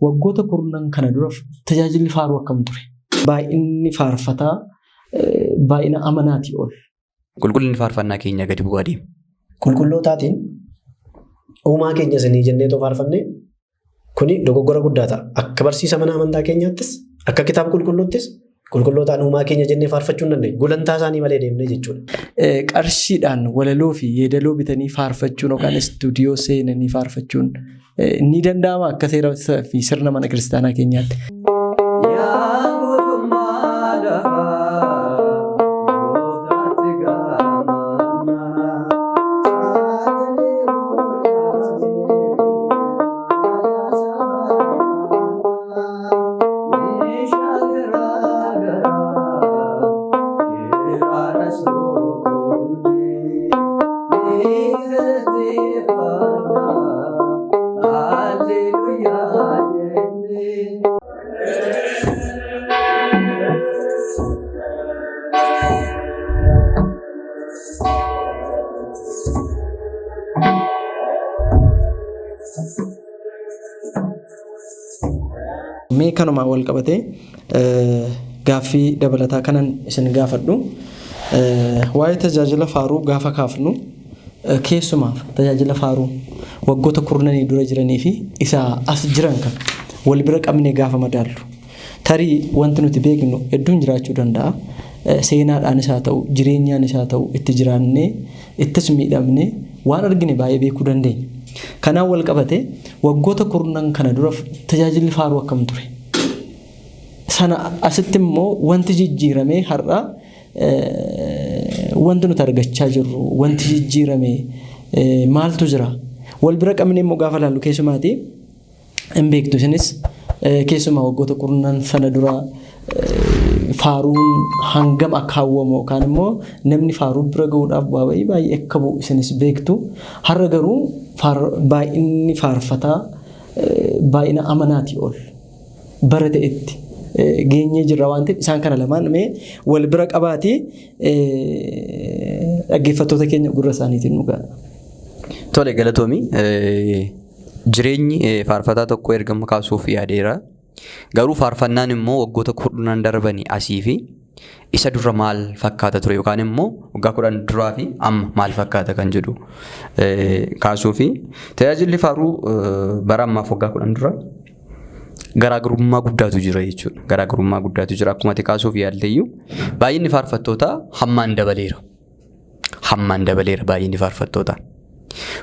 Waggoota kurnan kana dura tajaajilli faaruu akkam ture? Baay'inni faarfataa baay'ina amanaatii ol. Qulqullinni faarfannaa keenya gadi bu'aa deema. Qulqullootaatiin uumaa keenya isinii jennee too faarfannee kuni dogoggora guddaa ta'a. Akka barsiisa mana amantaa keenyaattis akka kitaaba qulqulluuttis qulqullootaan uumaa keenya jennee faarfachuu hin dandeenyu. Gulantaa isaanii malee deemnee jechuudha. Qarshiidhaan walaloo fi yeedaloo bitanii faarfachuun yookaan istuudiyoo seenanii faarfachuun ni danda'ama akka seera fi sirna mana kiristaanaa keenyaatti. Mee kanumaan wal qabatee gaaffii dabalataa kanan isin gaafadhu. Waa'ee tajaajila faaruu gaafa kaafnu keessumaaf tajaajila faaruu waggoota kurnanii dura jiranii fi isa as jiran kan wal bira qabnee gaafa madaallu. Tarii wanti nuti beeknu hedduun jiraachuu danda'a. Seenaadhaanis haa ta'u, jireenyaanis haa ta'u, itti jiraannee ittis miidhamnee waan argine baay'ee beekuu dandeenya. Kanaan wal qabatee waggoota kurnan kana dura tajaajilli faaruu akkam ture? Sana asitti immoo wanti jijjiiramee har'a wanti nuti argachaa jirru wanti jijjiirame maaltu jira? Wal bira qabnee immoo gaafa ilaallu keessumaatii hin beektu isinis keessumaa waggoota kurnan sana dura faaruun hangam akka hawwamu yookaan immoo namni faaruu bira gahuudhaaf bu'aa ba'ii baay'ee akka bu'u isinis beektu. Har'a garuu baay'inni faarfataa baay'ina amanaatii ol bara ta'etti geenyee jirra waan ta'eef isaan kana lamaan mee wal bira qabaatii dhaggeeffattoota keenya gurra isaaniitiin nu ga'a. Tole, galatoomi. Jireenyi faarfataa tokko ergama kaasuuf yaadeera. Garuu faarfannaan immoo waggoota 10 darbanii asii fi isa dura maal fakkaata ture yookaan immoo waggaa 10 duraa fi amma maal fakkaata kan jedhu kaasuu fi tajaajilli faaruu bara ammaaf waggaa 10 dura garaagarummaa guddaatu jira jechuudha. Garaagarummaa guddaatu jira, akkuma ati kaasuuf yaalteyyuu baay'inni faarfattootaa hammaan dabaleera. Hammaan dabaleera baay'inni faarfattootaa.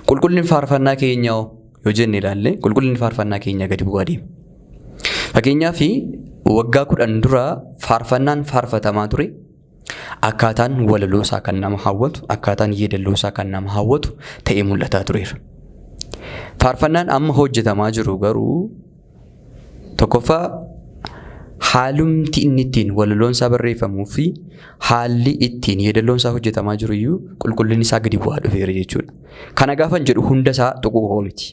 Qulqullinni faarfannaa keenyaa yoo jenne ilaalle, qulqullinni faarfannaa keenyaa gadi bu'aa deema. Fakkeenyaaf, waggaa 10 dura faarfannaan faarfatamaa ture akkaataan walaloo isaa kan nama hawwatu, akkaataan yeedalloo isaa kan nama hawwatu ta'ee mul'ataa tureera. Faarfannaan amma hojjetamaa jiru garuu tokkoffaa haalumti inni ittiin walaloon isaa barreeffamuu fi haalli ittiin yeedalloon isaa hojjetamaa jiru iyyuu qulqullinni isaa gadi bu'aa dhufeera jechuudha. Kana gaafan jedhu hunda isaa tuquu koo miti.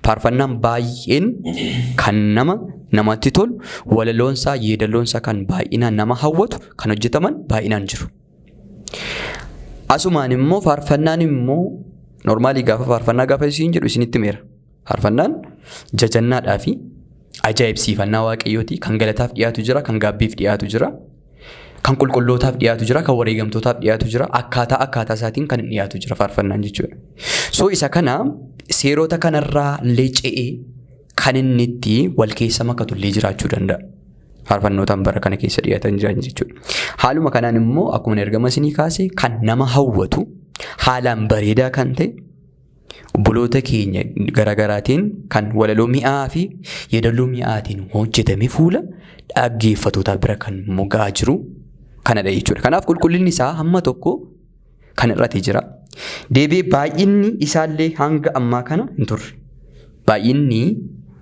Faarfannaan baay'een kan namatti tolu, walaloon isaa, yeedalloon isaa kan baay'inaan nama hawwatu kan hojjetaman baay'inaan jiru. Asumaan immoo faarfannaan immoo normaalii gaafa faarfannaa gaafa isin jedhu isinitti himeera. Faarfannaan jajannaadhaa fi ajaa'ibsiifannaa Waaqayyooti. Kan galataaf dhiyaatu jira, kan gaabbiif dhiyaatu jira, kan qulqullootaaf dhiyaatu jira, kan wareegamtootaaf dhiyaatu jira. Akkaataa akkaataa isaatiin kan dhiyaatu jira faarfannaan jechuudha. So isa kana seerota kanarraa illee ce'ee kan inni itti wal keessa makatu illee jiraachuu danda'a. Faarfannootaan bara kana keessa dhiyaatan jiran jechuudha. Haaluma kanaan immoo akkuma ergama isinii kaase kan nama hawwatu, haalaan bareedaa kan ta'e, obboloota keenya garaagaraatiin kan walaloo mi'aa fi yeedaloo mi'aatiin hojjetame fuula dhaggeeffatootaa bira kan immoo ga'aa jiru kanadha jechuudha. Kanaaf qulqullinni isaa hamma tokko kan irratti jira. Deebi'ee baay'inni isaallee hanga ammaa kana hin turre. Baay'inni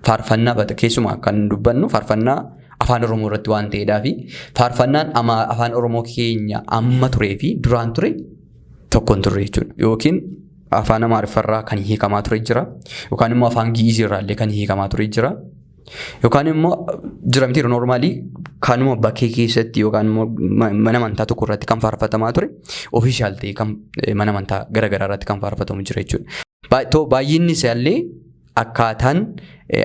faarfannaa, keessumaa kan dubbannu faarfannaa Afaan Oromoo irratti waan ta'eedhaa fi faarfannaan Afaan Oromoo keenya amma turee fi duraan ture tokko hin turre jechuudha. Yookiin afaan Amaariffarraa kan hiikamaa ture jira. Yookaan immoo afaan Gi'izii irraa illee kan hiikamaa ture jira. Yookaan immoo jira miti, normaalii kanuma bakkee keessatti yookaan immoo mana amantaa tokko irratti kan faarfatamaa ture official ta'e kan mana amantaa garaagaraa irratti kan faarfatamu jira jechuudha. Baay'inni isaallee Akkaataan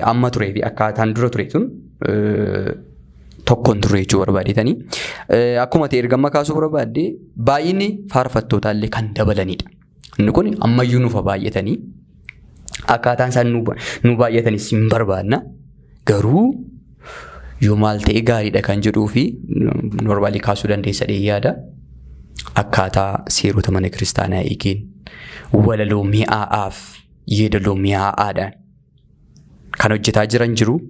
amma turee fi akkaataan dura ture sun tokkoon turre jechuu barbaadetanii. Akkuma ta'e erga amma kaasuu barbaadde baay'inni faarfattootaa illee kan dabalanidha. Inni kun ammayyuu nuuf baay'atanii akkaataan isaan nu baay'atanis hin barbaadna. Garuu yoo maal ta'e gaariidha kan jedhuu fi normaalii kaasuu dandeessa dhee yaada. Akkaataa seerota mana kiristaanaa eegeen walaloo mi'aa'aaf yeedaloo mi'aa'aadhaan kan hojjetaa jiran jiru.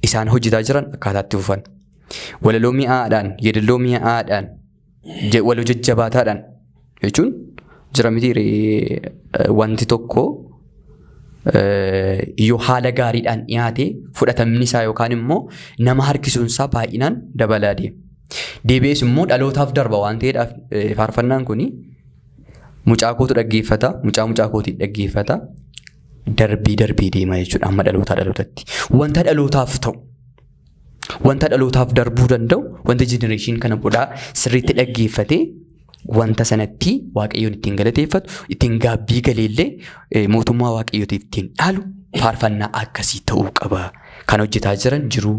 Isaan hojjetaa jiran akkaataa itti fufan. Walaloo mi'aadhaan, yeedaloo mi'aadhaan, walaloo jajjabaataadhaan jechuun jira miti wanti tokko yoo haala gaariidhaan dhiyaate fudhatamni isaa yookaan immoo nama harkisuun isaa baay'inaan dabalaa deema. Deebi'ees immoo dhalootaaf darba waan ta'eedhaaf faarfannaan kuni mucaa kootu dhaggeeffata, mucaa mucaa kootii dhaggeeffata, darbii darbii deema jechuudha amma dhalootaa dhalootatti. Wanta dhalootaaf ta'u, wanta dhalootaaf darbuu danda'u, wanta generation kana boodaa sirriitti dhaggeeffatee wanta sanatti Waaqayyoon ittiin galateeffatu, ittiin gaabbii galeellee mootummaa Waaqayyootiif ittiin dhaalu faarfannaa akkasii ta'uu qaba. Kan hojjetaa jiran jiru,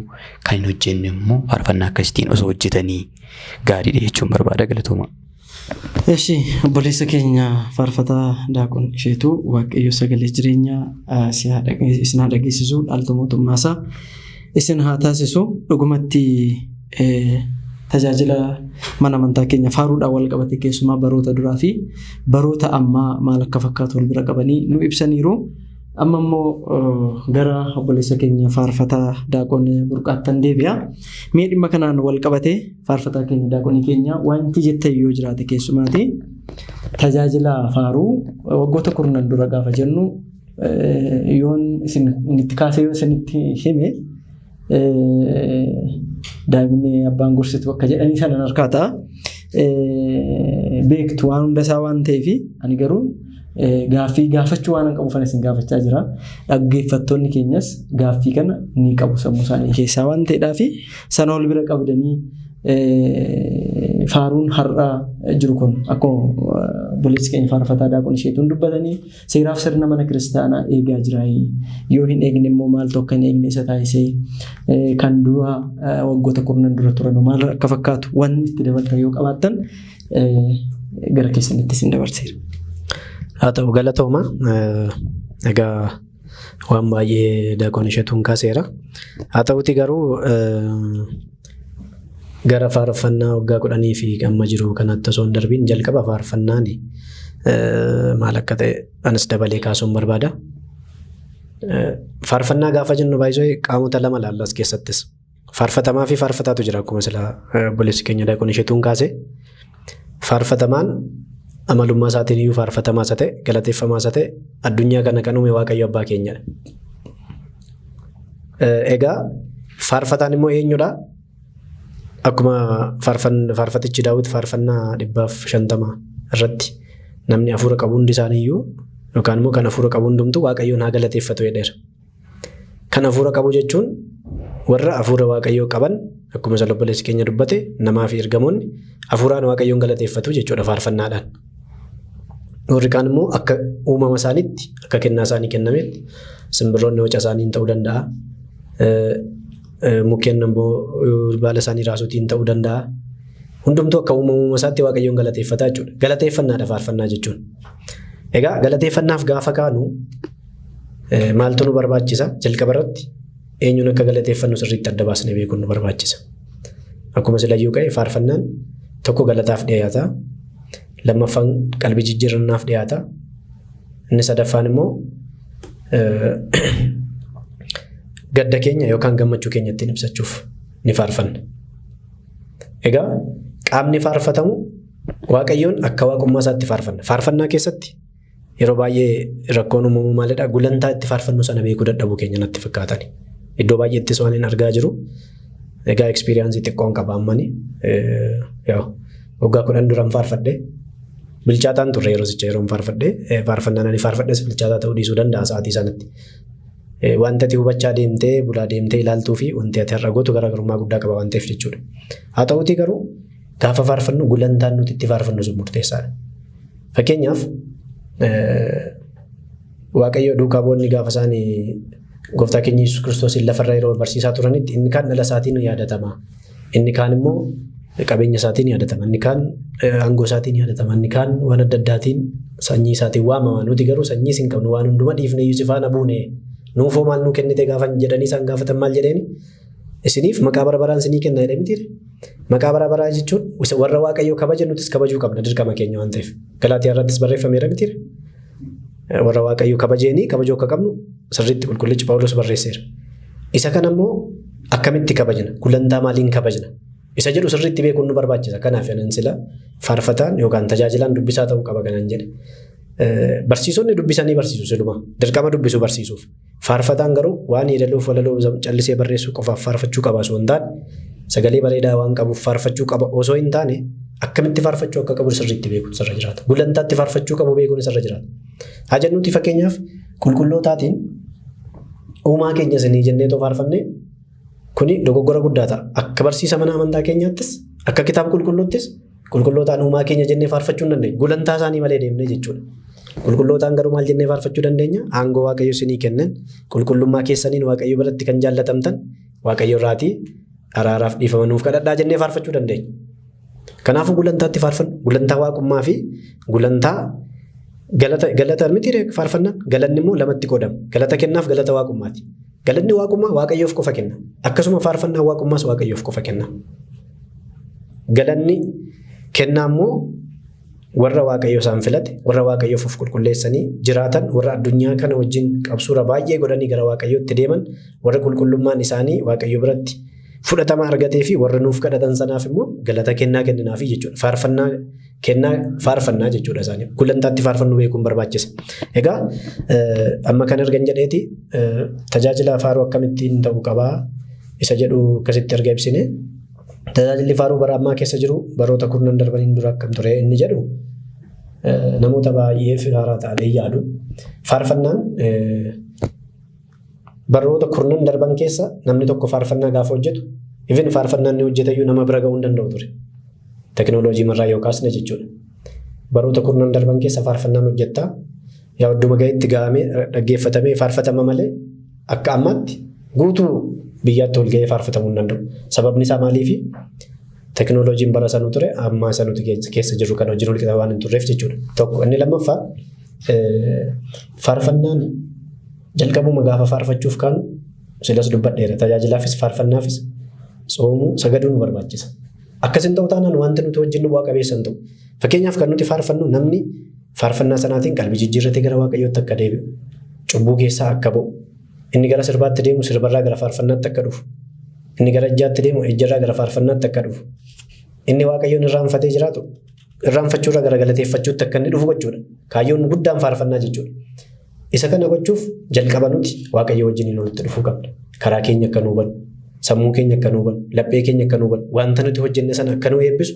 kan hin hojjenne immoo faarfannaa akkasiitiin osoo hojjetanii gaariidha jechuun barbaada galatooma. Eshi obboleessa keenya faarfataa Daaqon Isheetuu Waaqayyo sagalee jireenyaa isin haa dhageessisu dhaaltu mootummaa isaa isin haa taasisu dhugumatti tajaajila mana amantaa keenya faaruudhaan wal qabate keessumaa baroota duraa fi baroota ammaa maal akka fakkaatu wal bira qabanii nu ibsaniiru. Amma immoo gara obboleessa keenya faarfataa Daaqon Burqaattan deebi'a. Mee dhimma kanaan wal qabate faarfataa keenya daaqonii keenya wanti jettan yoo jiraate keessumaati tajaajila faaruu waggoota kurnan dura gaafa jennu yoon isin itti kaasee yoo isinitti hime daa'imni abbaan gorsitu akka jedhanii sanan harkaa ta'a. Beektu waan hunda isaa waan ta'eef ani garuu gaaffii gaafachuu waan qabu fan isin gaafachaa jira. Dhaggeeffattoonni keenyas gaaffii kana ni qabu sammuu isaanii keessaa waan ta'eedhaa fi sana ol bira qabdanii faaruun har'a jiru kun akkuma obboleessi keenya faarfataa Daaqon Isheetuun dubbatanii seeraaf sirna mana kiristaanaa eegaa jira. Yoo hin eegne immoo maaltu akka hin eegne isa taasisee kan dura waggoota kurnan dura turan maal akka fakkaatu wanni itti dabaltan yoo qabaattan gara keessanitti isin dabarseera. Haa ta'u galatooma. Egaa waan baay'ee Daaqon Isheetuun kaaseera. Haa ta'uti garuu gara faarfannaa waggaa 10 fi amma jiru kanatti osoo hin darbiin jalqaba faarfannaan maal akka ta'e anis dabalee kaasuun barbaada. Faarfannaa gaafa jennu baay'isoo qaamota lama laalla as keessattis. Faarfatamaa fi faarfataatu jira akkuma silaa obboleessi keenya Daaqon Isheetuun kaase. Faarfatamaan amalummaa isaatiin iyyuu faarfatamaa isa ta'e galateeffamaa isa ta'e addunyaa kana kan uume Waaqayyo abbaa keenyadha. Egaa faarfataan immoo eenyudha? Akkuma faarfatichi Daawit faarfannaa 150 irratti namni hafuura qabu hundi isaaniiyyuu yookaan immoo kan hafuura qabu hundumtuu Waaqayyoon haa galateeffatu jedheera. Kan hafuura qabu jechuun warra hafuura Waaqayyoo qaban akkuma isa obboleessi keenya dubbate namaa fi ergamoonni hafuuraan Waaqayyoon galateeffatu jechuudha faarfannaadhaan. Warri kaan immoo akka uumama isaaniitti akka kennaa isaanii kennametti simbirroonni waca isaaniin ta'uu danda'a. Mukkeen immoo baala isaanii raasuutiin ta'uu danda'a. Hundumtuu akka uumama isaatti Waaqayyoon galateeffata jechuudha. Galateeffannaadha faarfannaa jechuun. Egaa galateeffannaaf gaafa kaanu maaltu nu barbaachisa? Jalqaba irratti eenyuun akka galateeffannu sirriitti adda baasnee beekuun nu barbaachisa. Akkuma silayyuu ka'e faarfannaan tokko galataaf dhiyaata. Lammaffaan qalbii jijjiirrannaaf dhiyaata. Inni sadaffaan immoo gadda keenya yookaan gammachuu keenya ittiin ibsachuuf ni faarfanna. Egaa qaamni faarfatamu Waaqayyoon akka waaqummaa isaatti faarfanna. Faarfannaa keessatti yeroo baay'ee rakkoon uumamu maalidha? Gulantaa itti faarfannu sana beekuu dadhabuu keenya natti fakkaatani. Iddoo baay'eettis waan hin argaa jiru. Egaa ekspiriyaansii xiqqoon qaba ammani. Waggaa 10 duran faarfadhe. Bilchaataan turre yeroo sicha yeroon faarfadhe. Faarfannaan ani faarfadhes bilchaataa ta'uu dhiisuu danda'a sa'aatii sanatti. Wanta ati hubachaa deemtee bulaa deemtee ilaaltuu fi wanti ati har'a gootu garaagarummaa guddaa qaba waan ta'eef jechuudha. Haa ta'uutii garuu gaafa faarfannu gulantaan nuti itti faarfannu sun murteessaadha. Fakkeenyaaf Waaqayyo duukaa bu'oonni gaafa isaan gooftaa keenya Yesuus Kiristoosiin lafarra yeroo barsiisaa turanitti inni kaan dhala isaatiin yaadatama. Inni kaan immoo qabeenya isaatiin yaadatama. Inni kaan aangoo isaatiin yaadatama. Inni kaan waan adda addaatiin sanyii isaatiin waamama. Nuti garuu sanyii hin qabnu, waan hunduma dhiifne iyyuu si faana buune. Nuufoo maal nuu kennite gaafa jedhanii isaan gaafatan maal jedheeni? Isiniif maqaa bara baraan isinii kenna jedhee mitiire. Maqaa bara baraa jechuun warra Waaqayyoo kabajan nutis kabajuu qabna dirqama keenya waan ta'eef. Galaatiyaa irrattis barreeffameera mitiire. Warra Waaqayyoo kabajeenii kabajuu akka qabnu sirriitti qulqullichi Phaawulos barreesseera. Isa kana immoo akkamitti kabajna? Gulantaa maaliin kabajna? Isa jedhu sirriitti beekuun nu barbaachisa. Kanaaf anan sila faarfataan yookaan tajaajilaan dubbisaa ta'uu qaba kanan jedhe. Barsiisonni dubbisanii barsiisu siluma. Dirqama dubbisuu barsiisuuf. Faarfataan garuu waan yeedaloof walaloo callisee barreessuu qofaaf faarfachuu qaba osoo hin taane, sagalee bareedaa waan qabuuf faarfachuu qaba osoo hin taane, akkamitti faarfachuu akka qabu sirriitti beekuun sirra jiraata. Gulantaatti faarfachuu qabu beekuun sirra jiraata. Haa jennuuti fakkeenyaaf qulqullootaatiin uumaa keenya isinii jennee too faarfanne kuni dogoggora guddaa ta'a. Akka barsiisa mana amantaa keenyaattis akka kitaaba qulqulluuttis qulqullootaan uumaa keenya jennee faarfachuu hin dandeenyu. Gulantaa isaanii malee deemnee jechuudha. Qulqullootaan garuu maal jennee faarfachuu dandeenya? Aangoo Waaqayyo isinii kennen qulqullummaa keessaniin Waaqayyo biratti kan jaallatamtan Waaqayyo irraatii araaraaf dhiifama nuuf kadhadhaa jennee faarfachuu dandeenya. Kanaafuu gulantaatti faarfannu gulantaa waaqummaa fi gulantaa galata galata miti faarfannaan galanni immoo lamatti qoodama. Galata kennaaf galata waaqummaati. Galanni waaqummaa Waaqayyoof qofa kenna. Akkasuma faarfannaan waaqummaas Waaqayyoof qofa kenna. Galanni kennaa immoo warra Waaqayyo isaan filate, warra Waaqayyoof of qulqulleessanii jiraatan, warra addunyaa kana wajjin qabsuura baay'ee godhanii gara Waaqayyootti deeman, warra qulqullummaan isaanii Waaqayyo biratti fudhatama argatee fi warra nuuf kadhatan sanaaf immoo galata kennaa kenninaafi jechuudha. Faarfannaa kennaa faarfannaa jechuudha isaaniif. Gulantaatti faarfannuu beekuun barbaachisa. Egaa amma kan argan jedheeti tajaajila faaruu akkamittiin ta'uu qabaa isa jedhu akkasitti erga ibsine, tajaajilli faaruu bara ammaa keessa jiru baroota kurnan darbaniin dura akkam ture inni jedhu namoota baay'eef haaraa ta'anii yaadu. Faarfannaan baroota kurnan darban keessa namni tokko faarfannaa gaafa hojjetu, even faarfannaan inni hojjetayyuu nama bira ga'uu hin danda'u ture. Teknooloojii marraa yoo kaasne jechuudha. Baroota kurnan darban keessa faarfannaan hojjettaa yaa idduma ga'etti ga'amee dhaggeeffatamee faarfatama malee akka ammaatti guutuu biyyaatti ol ga'ee faarfatamuu hin danda'u. Sababni isaa maaliifi? Teknooloojiin bara sanuu ture amma isa nuti keessa jirru kan wajjin wal qixa waan hin turreef jechuudha. Tokko inni lammaffaa, faarfannaan jalqabuma gaafa faarfachuuf kaanu, silas dubbadheera, tajaajilaafis faarfannaafis tsoomuu sagaduu nu barbaachisa. Akkas hin ta'u taanaan wanti nuti hojjennu bu'aa qabeessa hin ta'u. Fakkeenyaaf kan nuti faarfannu namni faarfannaa sanaatiin qalbii jijjiirratee gara Waaqayyootti akka deebi'u, cubbuu keessaa akka ba'u, inni gara sirbaatti deemu sirbarraa gara faarfannaatti akka dhufu, inni gara ejjaatti deemu ejjarraa gara faarfannaatti akka dhufu, inni Waaqayyoon irraanfatee jiraatu irraanfachuurraa gara galateeffachuutti akka inni dhufu gochuudha. Kaayyoon guddaan faarfannaa jechuudha. Isa kana gochuuf jalqaba nuti Waaqayyo wajjiniin walitti dhufuu qabna. Karaa keenya akka nuu banu, sammuu keenya akka nuu banu, laphee keenya akka nuu banu, wanta nuti hojjenne sana akka nuu eebbisu,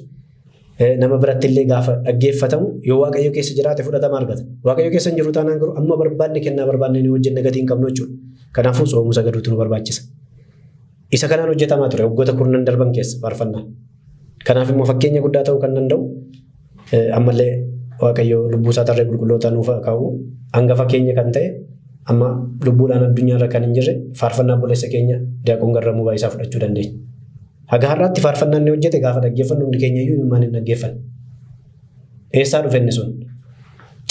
nama biratti illee gaafa dhaggeeffatamu yoo Waaqayyo keessa jiraate fudhatama argata. Waaqayyo keessa hin jiru taanaan garuu amma barbaanne kennaa barbaanne ni hojjenne gatii hin qabnu jechuudha. Kanaafuu tsoomuu sagaduutu nu barbaachisa. Isa kanaan hojjetamaa ture waggoota kurnan darban keessa faarfannaa. Kanaaf immoo fakkeenya guddaa ta'uu kan danda'u, ammallee Waaqayyo lubbuu isaa tarree qulqulloota nuuf haa kaa'u, hangafa keenya kan ta'e, amma lubbuudhaan addunyaarra kan hin jirre, faarfannaa obboleessa keenya Diyaaqoon Garramuu Baay'isaa fudhachuu dandeenya. Haga har'aatti faarfannaan inni hojjete gaafa dhaggeeffannu hundi keenya iyyuu imimmaan hin dhaggeeffanne. Eessaa dhufe inni sun?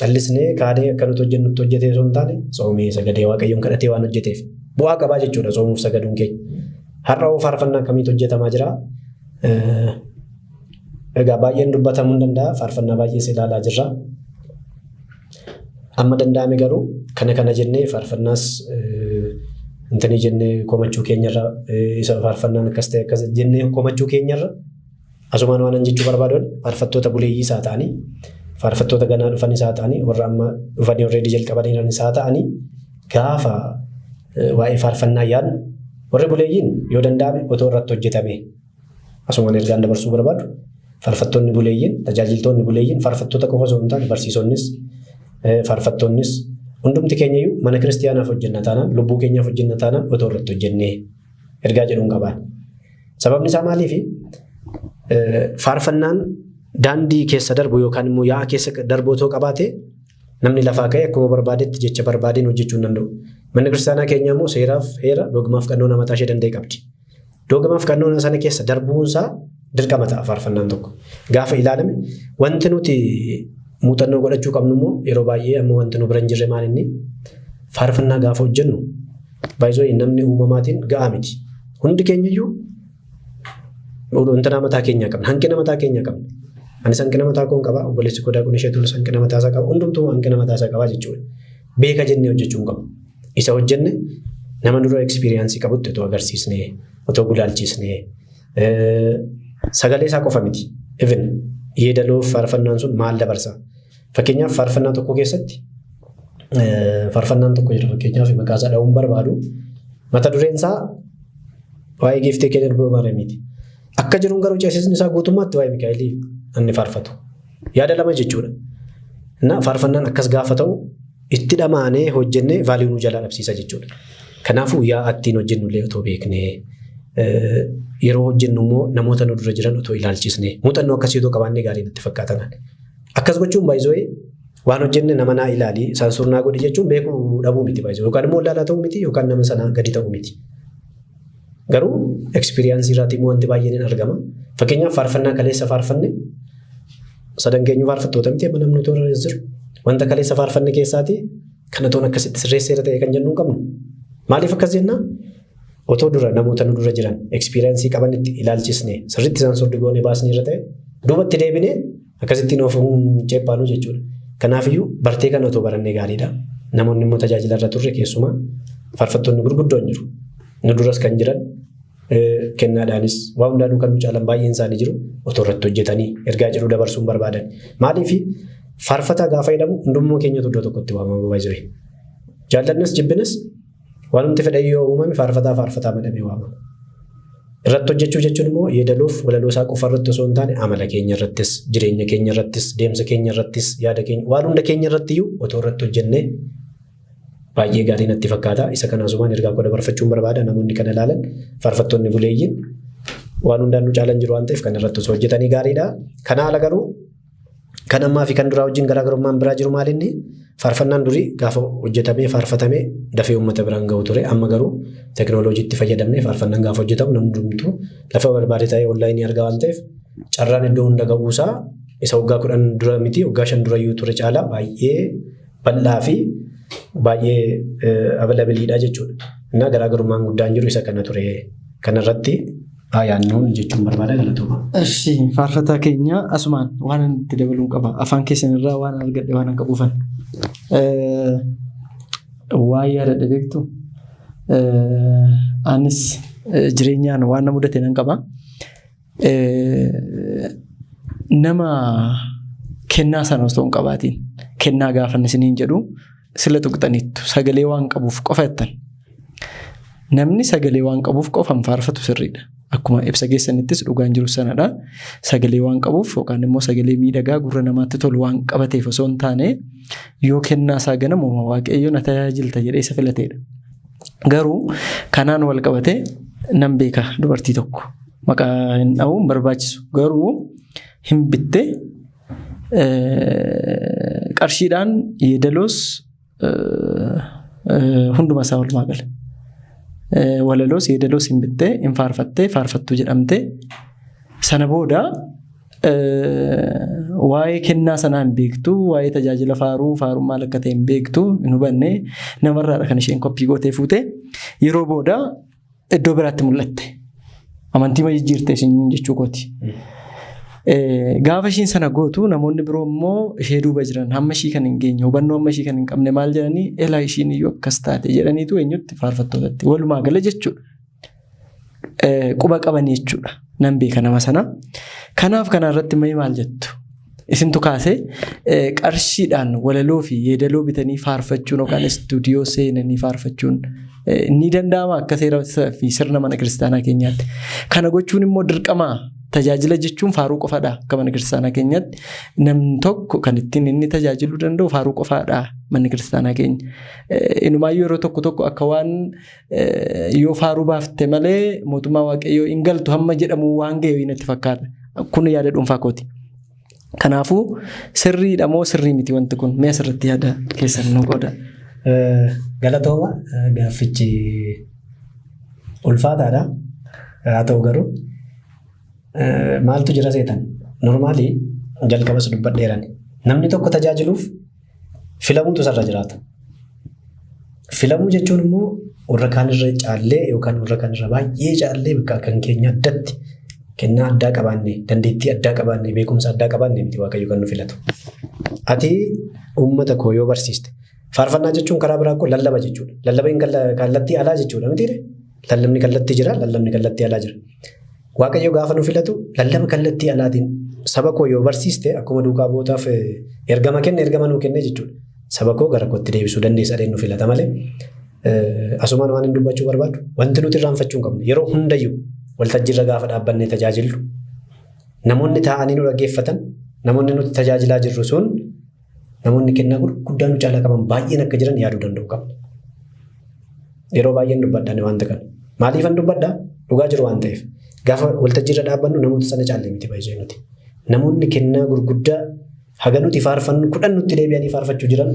Callisnee kaanee akka nuti hojjennutti hojjetee osoo hin taane tsoomee sagadee Waaqayyoon kadhatee waan hojjeteef bu'aa qabaa jechuudha tsoomuuf sagaduun keenya. Har'a hoo faarfannaa akkamiitu hojjetamaa jira? Egaa baay'een dubbatamuu hin danda'a. Faarfannaa baay'ees ilaalaa jirra. Amma danda'ame garuu kana kana jennee faarfannaas intanii jennee komachuu keenyarra, isa faarfannaan akkas ta'e akkas jennee komachuu keenyarra, asumaan waan an jechuu barbaaduun faarfattoota buleeyyii isaa ta'anii, faarfattoota ganaa dhufan isaa ta'anii, warra amma dhufanii already jalqabanii isaa ta'anii, gaafa waa'ee faarfannaa yaadnu warri buleeyyiin yoo danda'ame otoo irratti hojjetame, asumaan ergaan dabarsuu barbaadu, faarfattoonni buleeyyiin, tajaajiltoonni buleeyyiin, faarfattoota qofa osoo hin taane barsiisonnis faarfattoonnis hundumti keenya iyyuu mana kiristiyaanaaf hojjenna taanaan, lubbuu keenyaaf hojjenna taanaan otoo irratti hojjennee ergaa jedhuun qabaan. Sababni isaa maaliifi? Faarfannaan daandii keessa darbu yookaan immoo yaa'a keessa darbu otoo qabaate Namni lafaa ka'ee akkuma barbaadetti jecha barbaadeen hojjechuu hin danda'u. Manni kiristaanaa keenya immoo seeraaf heera dogmaaf qannoona mataa ishee danda'e qabdi. Dogmaaf qannoona sana keessa darbuunsaa dirqama ta'a faarfannaan tokko. Gaafa ilaalame wanti nuti muuxannoo godhachuu qabnu immoo yeroo baay'ee amma wanti nu bira hin jirre maal inni faarfannaa gaafa hojjennu baay'isoo namni uumamaatiin ga'aa miti. Hundi keenya iyyuu wanta mataa keenyaa qabna. Hanqina mataa keenyaa qabna. Anis hanqina mataa koon qaba. Obboleessi koo Daaqoon isheetuunis hanqina mataa isaa qaba. Hundumtuu hanqina mataa isaa qaba jechuudha. Beeka jennee hojjechuu hin qabnu. Isa hojjenne nama dura experience qabutti otoo agarsiisnee, otoo gulaalchisnee, sagalee isaa qofa miti. Even yeedaloof faarfannaan sun maal dabarsa? Fakkeenyaaf faarfannaa tokko keessatti faarfannaan tokko jira, fakkeenyaaf maqaa isaa dha'uun barbaadu. Mata dureen isaa waa'ee giiftee keenya Dubroo Maariyaamiiti. Akka jiruun garuu ceesisni isaa guutummaatti waa'ee Mikaa'elii inni faarfatu. Yaada lama jechuudha. Na faarfannaan akkas gaafa ta'u itti dhamaanee hojjennee value nu jalaa dhabsiisa jechuudha. Kanaafuu yaa ittiin hojjennu illee otoo beeknee, yeroo hojjennu immoo namoota nu dura jiran otoo ilaalchisnee, muuxannoo akkasii otoo qabaannee gaarii natti fakkaatan. Akkas gochuun baay'isoo waan hojjenne nama naa ilaali saansur naa godhi jechuun beekuu dhabuu miti baay'isoo, yookaan immoo wallaalaa ta'uu miti, yookaan nama sana gadi ta'uu miti. Garuu experience irraatii immoo wanti baay'een hin argama. Fakkeenyaaf faarfannaa kaleessa faarfanne, sadan keenyu faarfattoota miti, amma namni toora jiru. Wanta kaleessa faarfanne keessaatii kana toon akkasitti sirreesseera ta'e kan jennu hin qabnu. Maaliif akkas jennaa? Otoo dura namoota nu dura jiran experience qabanitti ilaalchisne, sirriitti isaan sordi goonee baasnee irra ta'e, duubatti deebinee akkasittiin of ceephaanu jechuudha. Kanaafiyyuu bartee kana otoo barannee gaariidha. Namoonni immoo tajaajila irra turre, keessumaa faarfattoonni gurguddoon jiru. Nu duras kan jiran, kennaadhaanis waa hundaanuu kan nu caalan baay'een isaanii jiru, otoo irratti hojjetanii ergaa jedhu dabarsuun barbaadan. Maaliif faarfataa gaafa jedhamu hundummaa keenyatu iddoo tokkotti waamama baay'ee. Jaallannis jibbines waanumti fedhe yoo uumame faarfataa faarfataa madhamee waamama. Irratti hojjechuu jechuun immoo yeedaloof walaloo isaa qofa irratti osoo hin taane, amala keenya irrattis, jireenya keenya irrattis, deemsa keenya irrattis, yaada keenya, waan hunda keenya irratti iyyuu otoo irratti hojjennee baay'ee gaarii natti fakkaata. Isa kanaasumaan ergaa koo dabarfachuun barbaada. Namoonni kana ilaalan, faarfattoonni buleeyyiin waan hundaan nu caalan jiru waan ta'eef, kan irratti osoo hojjetanii gaariidha. Kana ala garuu kan ammaa fi kan duraa wajjin garaagarummaan biraa jiru maal inni, faarfannaan durii gaafa hojjetamee faarfatamee dafee uummata biraan gahu ture. Amma garuu teekinooloojiitti fayyadamnee faarfannaan gaafa hojjetamu namni hundumtuu lafa barbaade ta'ee online argaa waan ta'eef, carraan iddoo hunda ga'uusaa isa waggaa 10 dura miti, waggaa 5 dura iyyuu ture caalaa baay'ee bal'aa fi baay'ee availableiidha jechuudha. Innaa garaagarummaan guddaan jiru isa kana ture. Kanarratti yaannuun jechuun barbaada, galatooma. Eshi, faarfataa keenya, asumaan waan itti dabaluun qaba. Afaan keessan irraa waan argadhe waan qabuufan. Waan yaadadhe beektu, anis jireenyaan waan na mudate nan qaba. Nama kennaa sana osoo hin qabaatiin, kennaa gaafa isiniin jedhu sila tuqxaniittu, sagalee waan qabuuf qofa jettan. Namni sagalee waan qabuuf qofa hin faarfatu, sirriidha. Akkuma ibsa keessanittis dhugaan jiru sanadha. Sagalee waan qabuuf yookaan immoo sagalee miidhagaa gurra namaatti tolu waan qabateef osoo hin taane, yoo kennaa isaa ganamuma Waaqayyo na tajaajilta jedhee isa filateedha. Garuu kanaan wal qabatee nan beeka dubartii tokko. Maqaa hin dha'uun barbaachisu. Garuu hin bittee qarshiidhaan yeedaloos hunduma isaa walumaa gala. Walaloos yeedaloos hin bittee, hin faarfattee, faarfattuu jedhamtee, sana booda waa'ee kennaa sanaa hin beektu, waa'ee tajaajila faaruu, faaruun maal akka ta'e hin beektu, hin hubanne. Namarraadha kan isheen copy gootee fuute. Yeroo booda iddoo biraatti mul'atte. Amantii ma jijjiirte isin jechuu kooti. Gaafa ishiin sana gootu namoonni biroo immoo ishee duuba jiran, hamma ishii kan hin geenye, hubannoo hamma ishii kan hin qabne, maal jedhanii, "Elaa, ishiin iyyuu akkas taate" jedhaniitu eenyutti, faarfattootatti walumaa gala jechuudha. Quba qabanii jechuudha. Nan beeka nama sana. Kanaaf kana irratti mee maal jettu? Isintu kaasee, qarshiidhaan walaloo fi yeedaloo bitanii faarfachuun yookaan istuudiyoo seenanii faarfachuun ni danda'ama akka seera fi sirna mana kiristaanaa keenyaatti? Kana gochuun immoo dirqama, tajaajila jechuun faaruu qofaadha akka mana kiristaanaa keenyaatti. Namni tokko kan ittiin inni tajaajiluu danda'u faaruu qofaadha manni kiristaanaa keenya. Inumaayyuu yeroo tokko tokko akka waan yoo faaruu baafte malee mootummaa Waaqayyoo hin galtu hamma jedhamu waan ga'e natti fakkaata. Kun yaada dhuunfaa kooti. Kanaafuu sirriidha moo sirrii miti wanti kun? Mee asirratti yaada keessan nu qooda. Galatooma, gaaffichi ulfaataadha. Haa ta'u garuu maaltu jira seetan? Normally jalqabas dubbadheeran. Namni tokko tajaajiluuf filamuutu isarra jiraata. Filamuu jechuun immoo warra kaanirra caallee yookaan warra kaanirra baay'ee caallee bakka kan keenya addatti kennaa addaa qabaanne, dandeettii addaa qabaanne, beekumsa addaa qabaanne miti Waaqayyo kan nu filatu. Ati uummata koo yoo barsiiste, faarfannaa jechuun karaa biraa koo lallaba jechuudha. Lallaba kallattii alaa jechuudha mitiire? Lallabni kallattii jira, lallabni kallattii alaa jira. Waaqayyo gaafa nu filatu lallaba kallattii alaatiin saba koo yoo barsiiste akkuma duukaa bu'ootaaf ergama kenne, ergama nuu kenne jechuudha. Saba koo gara kootti deebisuu dandeessa jedhee nu filata malee asumaan waan hin dubbachuu barbaadu wanti nuti irraanfachuu hin qabnu yeroo hundayyuu waltajjiirra gaafa dhaabbannee tajaajillu namoonni taa'anii nu dhaggeeffatan, namoonni nuti tajaajilaa jirru sun namoonni kennaa gurguddaa nu caalaa qaban baay'een akka jiran yaaduu danda'u qabna. Yeroo baay'een dubbadhaan wanta kana. Maaliifan dubbadhaa? Dhugaa jiru waan ta'eef. Gaafa waltajjiirra dhaabbannu namoota sana caallee miti baay'ee nuti. Namoonni kennaa gurguddaa haga nuti faarfannu 10 nutti deebi'anii faarfachuu jiran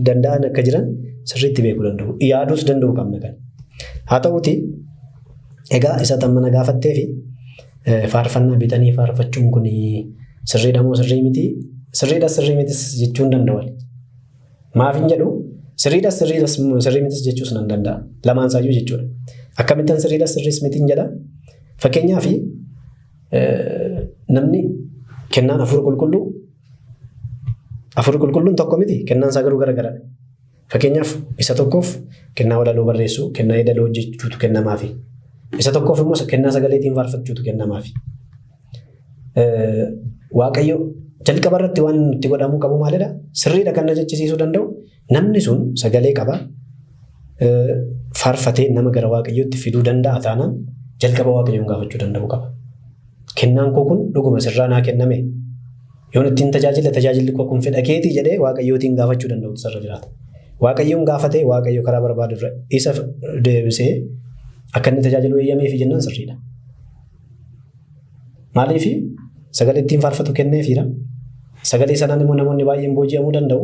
danda'an akka jiran sirriitti beekuu danda'u. Yaaduus danda'u qabna kana. Haa ta'uuti egaa isa tammana gaafattee fi faarfannaa bitanii faarfachuun kun sirriidha moo sirrii miti? Sirriidhas sirrii mitis jechuu hin danda'u. Maaf hin jedhu, sirriidhas sirriidhas sirrii mitis jechuus nan danda'a. Lamaan isaayyuu jechuudha. Akkamittan sirriidhas sirriis mitiin jedha? Fakkeenyaaf namni kennaan hafuura qulqulluu, hafuurri qulqulluun tokko miti, kennaan isaa garuu garagaradha. Fakkeenyaaf isa tokkoof kennaa walaloo barreessuu, kennaa yeedaloo hojjechuutu kennamaafi. Isa tokkoof immoo kennaa sagaleetiin faarfachuutu kennamaafi. Waaqayyo jalqaba irratti waan nutti godhamuu qabu maalidha? Sirriidha kan na jechisiisuu danda'u namni sun sagalee qaba. Faarfatee nama gara Waaqayyootti fiduu danda'a taanaan jalqaba Waaqayyoon gaafachuu danda'uu qaba. Kennaan koo kun dhuguma sirraa naa kenname? Yoon ittiin tajaajila, tajaajilli koo kun fedha keetii jedhee Waaqayyootiin gaafachuu danda'utu sarra jiraata. Waaqayyoon gaafatee Waaqayyo karaa barbaadu irra isa deebisee akka inni tajaajilu eeyyameefi jennaan sirriidha. Maaliif? Sagalee ittiin faarfatu kenneefiira. Sagalee sanaan immoo namoonni baay'een booji'amuu danda'u.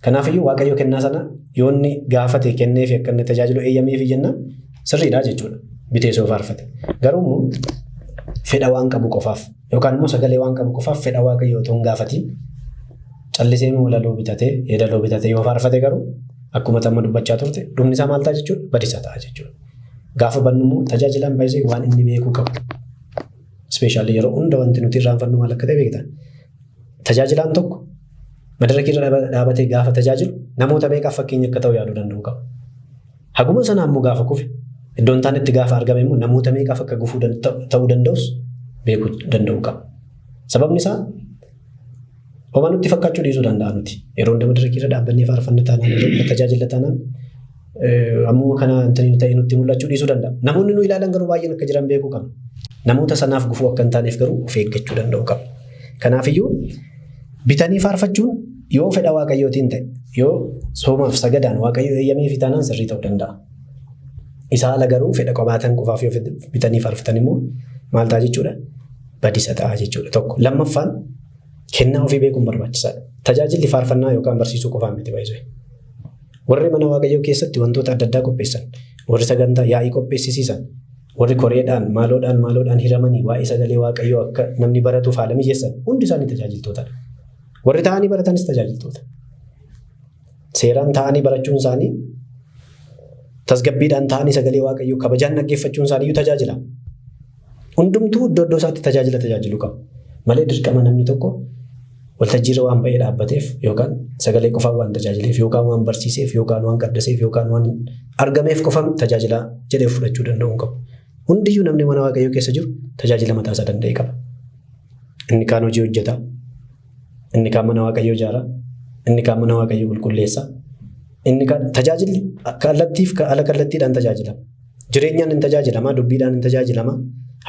Kanaafiyyuu Waaqayyo kennaa sana yoo inni gaafate kenneefi akka inni tajaajilu eeyyameefi jennaan sirriidha jechuudha. Bitee soo faarfate. Garuu immoo fedha waan qabu qofaaf yookaan immoo sagalee waan qabu qofaaf fedha Waaqayyoo otoo hin gaafatiin callisee walaloo bitatee yeedaloo bitatee yoo faarfate garuu akkuma tamma dubbachaa turte dhumni isaa maal ta'a jechuudha? Badisa ta'a jechuudha. Gaafa bannu immoo tajaajilaan baay'isee waan inni beekuu qabu. Especially yeroo hunda wanti nuti irraanfannu maal akka ta'e beektaa? Tajaajilaan tokko madaraka irra dhaabatee gaafa tajaajilu namoota meeqaaf fakkeenya akka ta'u yaaduu danda'u qaba. Haguma sanaa immoo gaafa kufe iddoon taanetti gaafa argame immoo namoota meeqaaf akka gufuu ta'uu danda'us beekuu danda'u qaba. Sababni isaa homaa nutti fakkaachuu dhiisuu danda'a nuti. Yeroo hunda madaraka irra dhaabbannee faarfanna taanaan, yeroo hunda tajaajila taanaan ammuma kana wanti ta'e nutti mul'achuu dhiisuu danda'a. Namoonni nu ilaalan garuu baay'een akka jiran beekuu qabna. Namoota sanaaf gufuu akka hin taaneef garuu of eeggachuu danda'u qabna. Kanaafiyyuu bitanii faarfachuun yoo fedha Waaqayyootiin ta'e, yoo soomaaf sagadaan Waaqayyo eeyyamee fi taanaan sirrii ta'uu danda'a. Isa ala garuu fedha qabaatan qofaaf yoo bitanii faarfatan immoo maal ta'a jechuudha? Badisa ta'a jechuudha. Tokko. Lammaffaan kennaa ofii beekuun barbaachisaadha. Tajaajilli faarfannaa yookaan barsiisuu qofaan miti baay'isee. Warri mana Waaqayyoo keessatti wantoota adda addaa qopheessan, warri sagantaa yaa'ii qopheessisiisan, warri koreedhaan maaloodhaan maaloodhaan hiramanii waa'ee sagalee Waaqayyoo akka namni baratuuf haala mijeessan hundi isaanii tajaajiltootadha. Warri taa'anii baratanis tajaajiltoota. Seeraan taa'anii barachuun isaanii, tasgabbiidhaan taa'anii sagalee Waaqayyoo kabajaan dhaggeeffachuun isaanii iyyuu tajaajila. Hundumtuu iddoo iddoo isaatti tajaajila tajaajiluu qaba. Malee dirqama namni tokko waltajjiirra waan ba'ee dhaabbateef yookaan sagalee qofaan waan tajaajileef yookaan waan barsiiseef yookaan waan qaddaseef yookaan waan argameef qofaan tajaajilaa jedhee fudhachuu danda'uu hin qabu. Hundiyyuu namni mana Waaqayyoo keessa jiru tajaajila mataa isaa danda'e qaba. Inni kaan hojii hojjeta, inni kaan mana Waaqayyoo ijaara, inni kaan mana Waaqayyoo qulqulleessa. Inni kaan tajaajilli kallattiif ala kallattiidhaan tajaajilama. Jireenyaan hin tajaajilama, dubbiidhaan hin tajaajilama,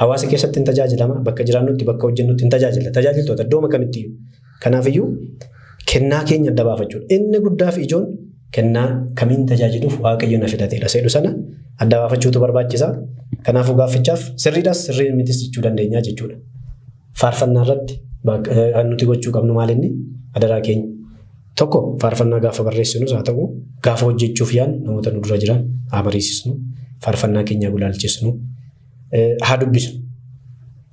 hawaasa keessatti hin tajaajilama, bakka jiraannutti, bakka hojjennutti hin tajaajila. Tajaajiltoota iddooma kamittiyyuu. Kanaafiyyuu kennaa keenya adda baafachuudha. Inni guddaa fi ijoon kennaa kamiin tajaajiluuf Waaqayyo na filateedha seedhu sana adda baafachuutu barbaachisa. Kanaafuu gaaffichaaf sirriidhas sirrii mitis jechuu dandeenya jechuudha. Faarfannaa irratti Nuti gochuu qabnu maal inni adaraa keenya. Tokko faarfannaa gaafa barreessinus haa ta'u gaafa hojjechuuf yaadnu namoota nu dura jiran haa mariisisnu, faarfannaa keenya gulaalchisnu, haa dubbisnu.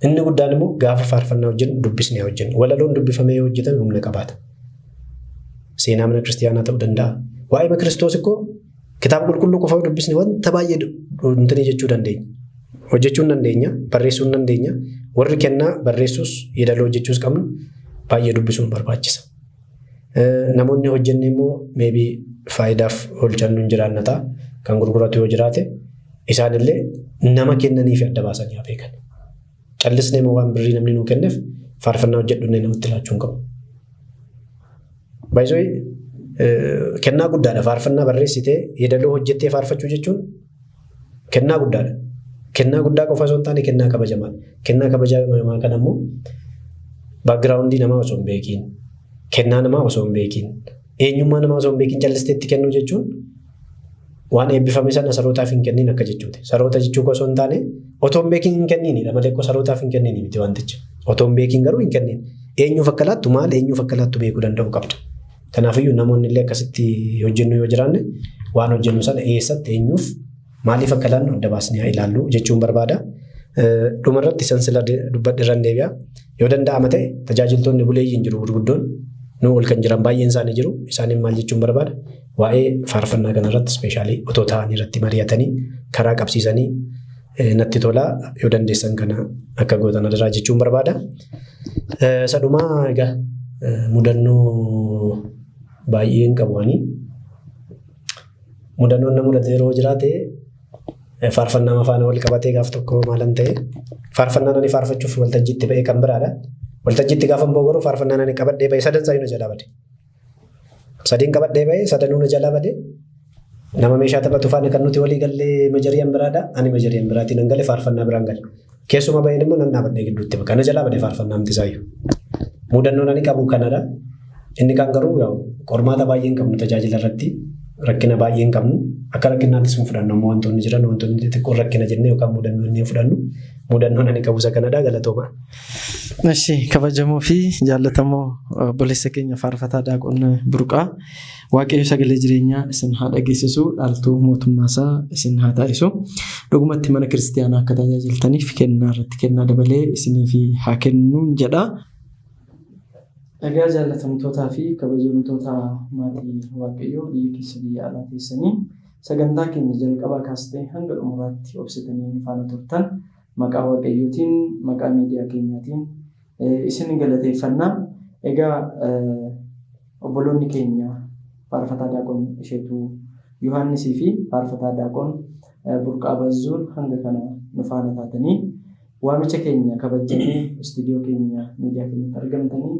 Inni guddaan immoo gaafa faarfannaa hojjennu dubbisnee haa hojjennu. Walaloon dubbifamee yoo hojjetame humna qabaata. Seenaa mana kiristiyaanaa ta'uu danda'a. Waa'ee Kiristoos ikkoo kitaaba qulqulluu qofa yoo dubbisne wanta baay'ee dhuntanii jechuu dandeenya. Hojjechuu hin dandeenya, barreessuu hin dandeenya. Warri kennaa barreessuus yeedaloo hojjechuus qabnu baay'ee dubbisuun barbaachisa. Namoonni hojjenne immoo maybe faayidaaf oolchannu hin jiraanna ta'a. Kan gurguratu yoo jiraate isaanillee nama kennanii fi adda baasanii haa beekan. Callisnee immoo waan birrii namni nuu kenneef faarfannaa hojjedhu namatti laachuu hin qabu. Baay'isoo kennaa guddaadha. Faarfannaa barreessitee yeedaloo hojjettee faarfachuu jechuun kennaa guddaadha. Kennaa guddaa qofa osoo hin taane kennaa kabajamaadha. Kennaa kabajamaa kana immoo background namaa osoo hin beekiin, kennaa namaa osoo hin beekiin, eenyummaa namaa osoo hin beekiin callistee itti kennuu jechuun waan eebbifame sana sarootaaf hin kenniin akka jechuuti. Saroota jechuu osoo hin taane otoo hin beekiin hin kenniinidha malee sarootaaf hin kenniin miti wantichi. Otoo hin beekiin garuu hin kenniin. Eenyuuf akka laattu maal eenyuuf akka laattu beekuu danda'uu qabda. Kanaafiyyuu namoonni illee akkasitti hojjennu yoo jiraanne waan hojjennu sana eessatti eenyuuf maaliif akka laannu adda baasnee haa ilaallu jechuun barbaada. Dhumarratti san sila dubbadhe irra deebi'a. Yoo danda'ama ta'e tajaajiltoonni buleeyyiin jiru gurguddoon nu ol kan jiran baay'een isaanii jiru. Isaaniin maal jechuun barbaada? Waa'ee faarfannaa kanarratti specially otoo ta'anii irratti mari'atanii karaa qabsiisanii natti tola yoo dandeessan kana akka gootan adaraa jechuun barbaada. Sadhumaa egaa mudannoo baay'een qabu ani. Mudannoon na mudate yeroo jiraate faarfannaa faana wal qabatee gaaf tokko maalan ta'e faarfannaan ani faarfachuuf waltajjiitti ba'e kan biraadha. Waltajjiitti gaafa ba'u garuu faarfannaan ani qabadhee ba'e sadan isaa na jalaa bade. Sadiin qabadhee ba'e sadanuu na jalaa bade. Nama meeshaa taphatu faana kan nuti walii gallee majariyan biraadha. Ani majariyan biraatiin nan gale faarfannaa biraan gale. Keessuma ba'een immoo nan dhaabadhee gidduutti bakka na jalaa bade faarfannaa miti isaayyuu. Mudannoon ani qabu kanadha. Inni kaan garuu qormaata baay'ee hin qabnu tajaajila irratti rakkina baay'ee hin qabnu. Akka rakkinaattis hin fudhannu ammoo wantoonni jiran wantoonni xixiqqoon rakkina jennee yookaan mudannoo inni hin fudhannu. Mudannoon ani qabu isa kanadha galatooma. Eshi kabajamoo fi jaallatamoo obboleessa keenya faarfataa Daaqon Burqaa Waaqayyo sagalee jireenyaa isin haa dhageessisu dhaaltuu mootummaa isaa isin haa taasisu. Dhugumatti mana kiristiyaanaa akka tajaajiltaniif kennaa irratti kennaa dabalee isiniif haa kennuun jedha. Egaa jaallatamtootaa fi kabajamtoota maatii Waaqayyoo biyya keessa biyya alaa teessanii sagantaa keenya jalqabaa kaastee hanga xumuraatti obsitanii nu faana turtan maqaa Waaqayyootiin maqaa miidiyaa keenyaatiin isin galateeffanna. Egaa obboloonni keenya faarfataa Daaqon Isheetuu Yohaannisii fi faarfataa Daaqon Burqaa Bazzuun hanga kana nu faana taatanii waamicha keenya kabajjanii istuudiyoo keenya miidiyaa keenyatti argamtanii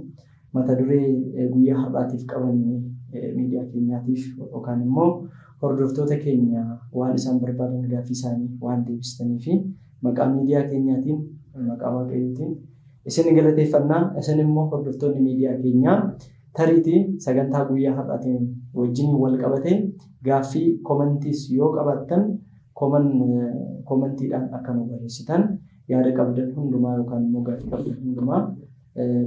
mata duree guyyaa har'aatiif qabanne miidiyaa keenyaatiif yookaan immoo hordoftoota keenya waan isaan barbaadan gaaffii isaanii waan deebistanii fi maqaa miidiyaa keenyaatiin maqaa Waaqayyootiin isin galateeffannaa. Isin immoo hordoftoonni miidiyaa keenyaa tariitii sagantaa guyyaa har'aatiin wajjin wal qabatee gaaffii commentiis yoo qabaattan commentiidhaan akka nu barreessitan yaada qabdan hundumaa yookaan immoo gaaffii qabdan hundumaa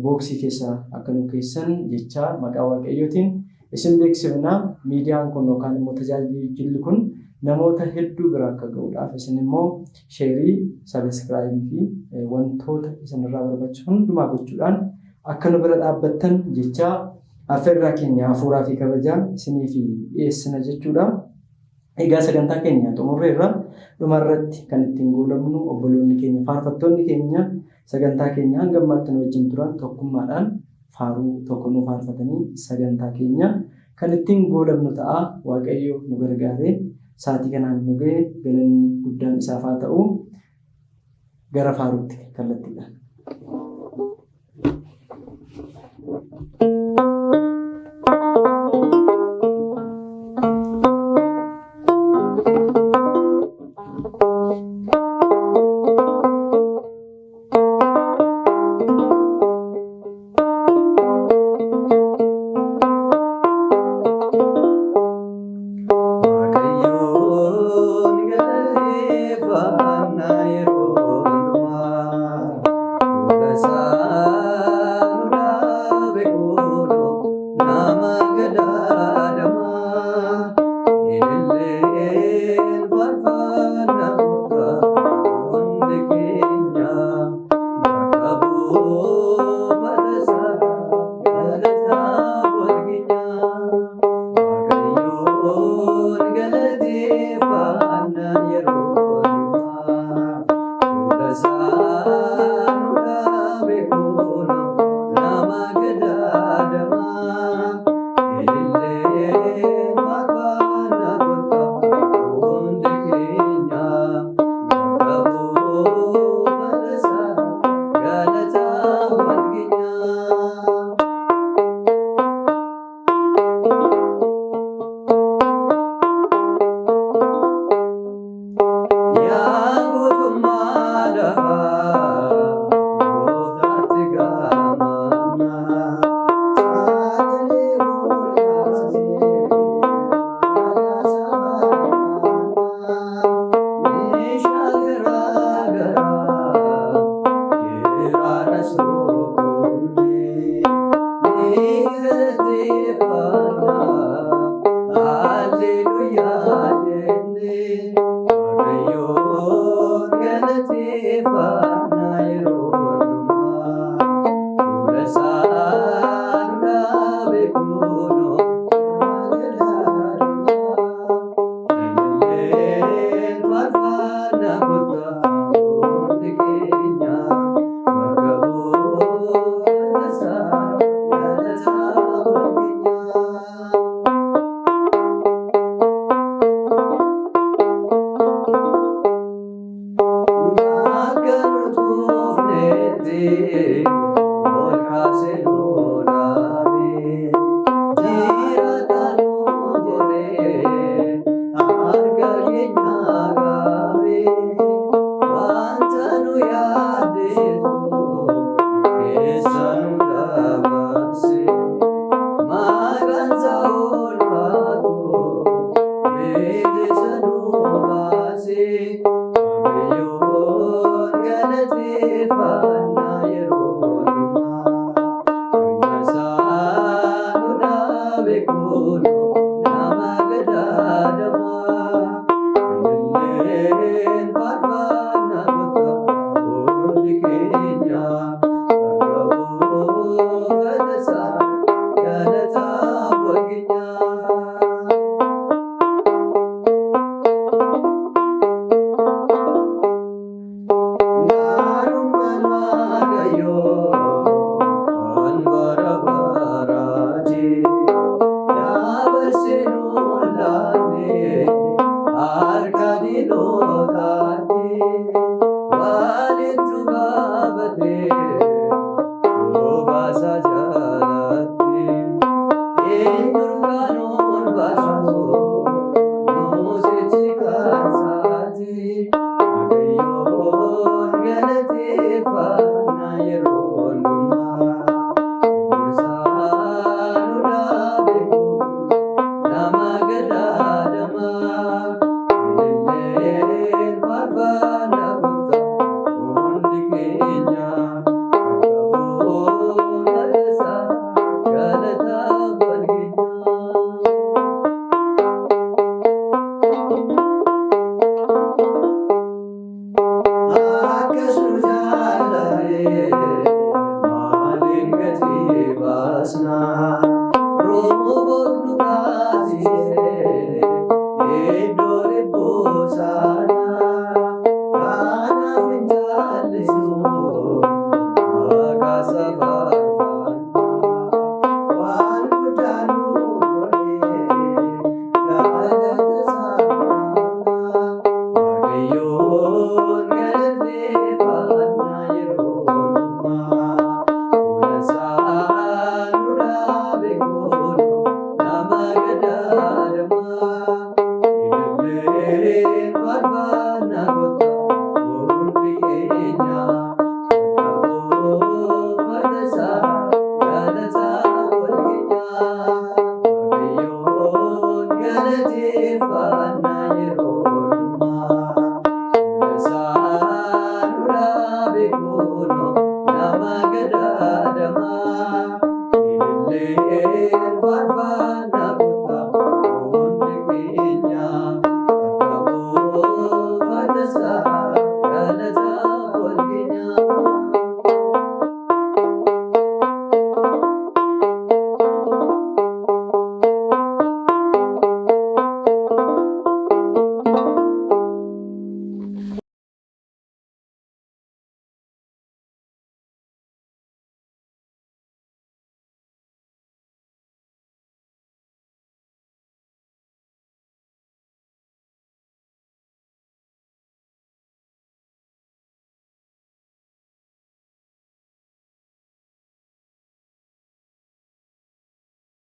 box keessa akka nu keessan jechaa maqaa Waaqayyootiin isin beeksifna. Miidiyaan kun yookaan immoo tajaajilli kun namoota hedduu bira akka ga'uudhaaf isin immoo share, subscribe fi wantoota isinirraa barbaachisu hundumaa gochuudhaan akka nu bira dhaabbattan jechaa affeerraa keenya hafuuraa fi kabajaan isiniif dhiyeessina jechuudha. Egaa sagantaa keenya xumurreerra. Dhumarratti kan ittiin goolabnu obboloonni keenya faarfattoonni keenya sagantaa keenya hanga ammaatti nu wajjin turan tokkummaadhaan faaruu tokko nu faarfatanii sagantaa keenya kan ittiin goolabnu ta'a. Waaqayyo nu gargaaree sa'aatii kanaan nu ga'e galanni guddaan isaaf haa ta'u. Gara faaruutti kallattiidhaan. Waaqayyoon galateeffannaa yeroo hundumaa fuula isaa.